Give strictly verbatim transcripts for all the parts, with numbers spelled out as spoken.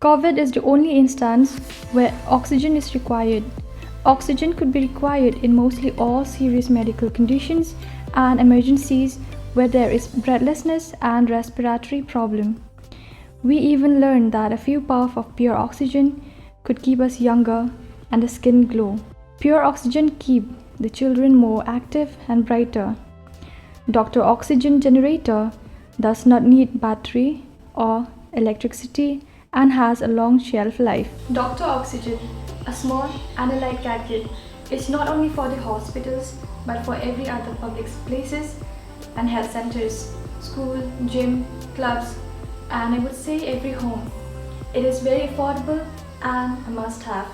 COVID is the only instance where oxygen is required. Oxygen could be required in mostly all serious medical conditions and emergencies where there is breathlessness and respiratory problem. We even learned that a few puff of pure oxygen could keep us younger and the skin glow. Pure oxygen keep the children more active and brighter. Doctor Oxygen generator does not need battery or electricity and has a long shelf life. Doctor Oxygen, a small and a light gadget, is not only for the hospitals but for every other public places and health centers, school, gym, clubs, and I would say every home. It is very affordable and a must have.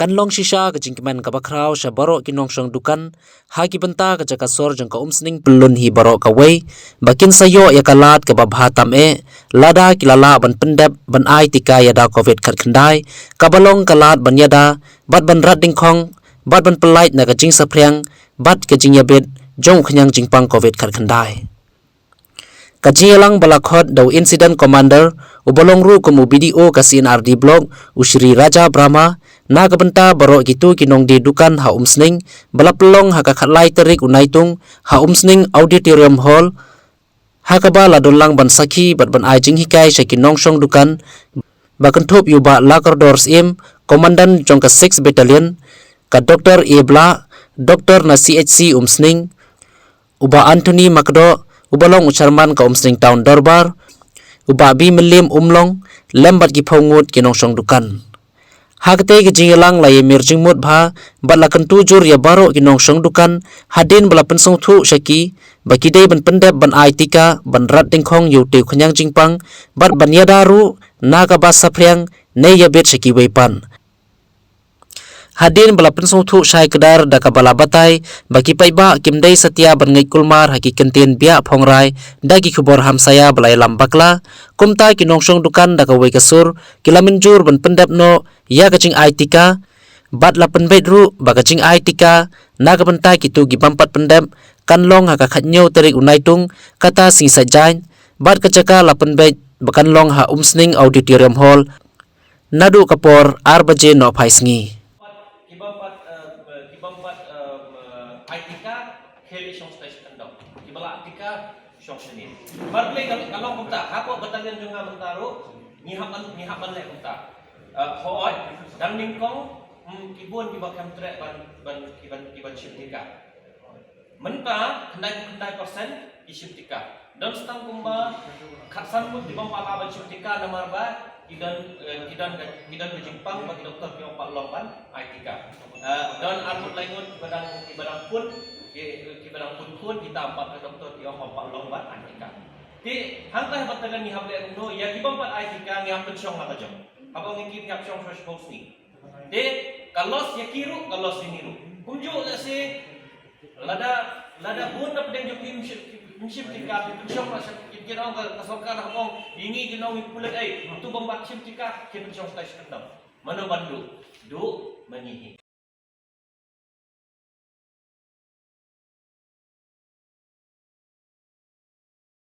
Kan long shisha ka jingkmen kaba khraw sha baroh ki nongshong dukan ha ki bynta ka jaka sor jong ka Umsning Pyllun hi baroh kawei ba kin sa ïoh ïa ka lad kaba bha tam eh lada ki la lah ban pyndep ban ai tika ïa da COVID khatkhyndai kaba long ka lad ban ïada bad ban rat dingkhong bad ban pyllait na ka jingsaphriang bad ka jingïabit jong u khñiang jingpang COVID khatkhyndai. Ka jingïalang ba la khot da u Incident Commander uba long ruh kum u BDO ka C&RD Block, u Shri Raja Brahma, na ka bynta baroh kito ki nongdie dukan ha Umsning ba la pynlong ha ka khatlai tarik u Naitung ha Umsning Auditorium Hall, ha kaba la don lang ban sakhi bad ban ai jinghikai sha ki nongshong dukan ba kynthup ïa u Bah Lakordor Syiem, Commandant jong ka Six Battalion, ka Dr A Blah, Doctor na CHC Umsning, u Bah Anthony Makdoh uba long u Chairman ka Umsning Town Dorbar, u Bah B Mylliem Umlong lem bad ki phew ngut ki nongshong dukan. Ha katei ka jingïalang la ïamir jingmut bha bad la kyntu jur ïa baroh ki nongshong dukan hadien ba la pynsngewthuh sha ki ba ki dei ban pyndep ban ai tika ban rat dingkhong ïa utei u khñiang jingpang bad ban ïada ruh na kaba saphriang ne ïabit sha kiwei pat. Hadien ba la pynsngewthuh shai kdar da kaba la batai ba ki paidbah kim dei satia ban ngeit kulmar ha ki kyntien biah phongrai da ki khubor hamsaia ba la ïalam bakla, kumta ki nongshong dukan da kawei ka sur ki la mynjur ban pyndep noh ïa ka jingai tika bad la pynbeit ruh ba ka jingai tika na ka bynta kito ki bym pat pyndep kan long ha ka khathynñiew tarik u Naitung kata sngi Saitjaiñ bad ka jaka la pynbeit ba kan long ha Umsning Auditorium Hall naduh ka por ar baje nohphai sngi. Ki bym pat, eh, ki bym pat, eh, ai tika, ki leit shong station kyndong. Ki ba la tika, shong station. Mar Blei ka, ka long kumta, hapoh battalion jong nga mynta ruh, ngi hap ban, ngi hap ban leh kumta. Eh, hooid, dang nyngkong, hmm, ki bun ki ba khlem treh ban, ban, ki ban, ki ban shim tika. Mynta, khyndai, khyndai percent ki shim tika. Don tang kumba khatsan ngut ki bym pat lah ban shim tika namar ba ki don, eh, ki don, ki don ka jingpang ba ki doktor kim pat long ban ai tika. Eh, don ar ngut lai ngut ki ba dang, ki ba dang pun, ki, ki ba dang pun khun, kita ym pat ka doktor kim pat long ban ai tika. Te hangta haba tang ngi hap leh kumno, ïa ki bym pat ai tika ngi hap pynshong la ka jong. Haba ngi ki hap shong shong shong sngi. Te ka loss ïa ki ruh, ka loss ïa ngi ruh. Kumjuh lehse lada, lada bun na pdeng jong ki ym shim, ym shim tika, ki pynshong la sha ki, ki ong ka, ka sorkar hap ong ïa ngi, ki ong ngi pulit, ei, tu bym pat shim tika, ki pynshong sha sha kandang. Mano ban duh? Duh ma ngi hi.